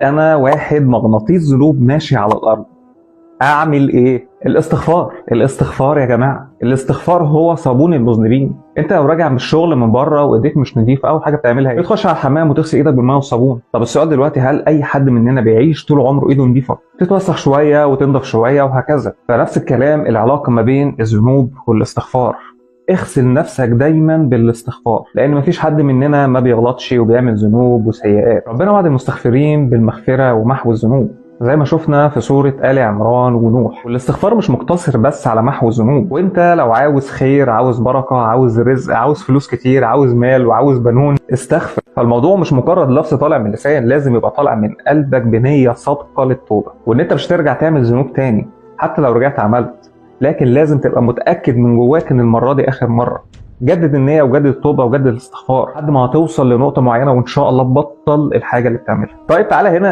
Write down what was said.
انا واحد مغناطيس ذنوب ماشي على الارض، اعمل ايه؟ الاستغفار. الاستغفار يا جماعة، الاستغفار هو صابون المذنبين. انت لو راجع من الشغل من بره وايديك مش نظيفة، اول حاجة بتعملها ايه؟ بتخش على الحمام وتغسل ايدك بالمية والصابون. طب السؤال دلوقتي، هل اي حد مننا بيعيش طول عمره ايده نظيفة؟ تتوسخ شوية وتنضف شوية وهكذا. فنفس الكلام العلاقة ما بين الذنوب والاستغفار. اغسل نفسك دايما بالاستغفار، لان مفيش حد مننا ما بيغلطش وبيعمل ذنوب وسيئات. ربنا وعد المستغفرين بالمغفرة ومحو الذنوب زي ما شفنا في سورة آل عمران ونوح. والاستغفار مش مقتصر بس على محو الذنوب. وانت لو عاوز خير، عاوز بركة، عاوز رزق، عاوز فلوس كتير، عاوز مال وعاوز بنون، استغفر. فالموضوع مش مجرد لفظ طالع من اللسان، لازم يبقى طالع من قلبك بنية صادقة للتوبة، وان انت مش ترجع تعمل ذنوب تاني حتى لو رجعت عملت، لكن لازم تبقى متأكد من جواك ان المرة دي آخر مرة. جدد النية وجدد التوبة وجدد الاستغفار لحد ما هتوصل لنقطة معينة وإن شاء الله تبطل الحاجة اللي بتعملها. طيب تعالى هنا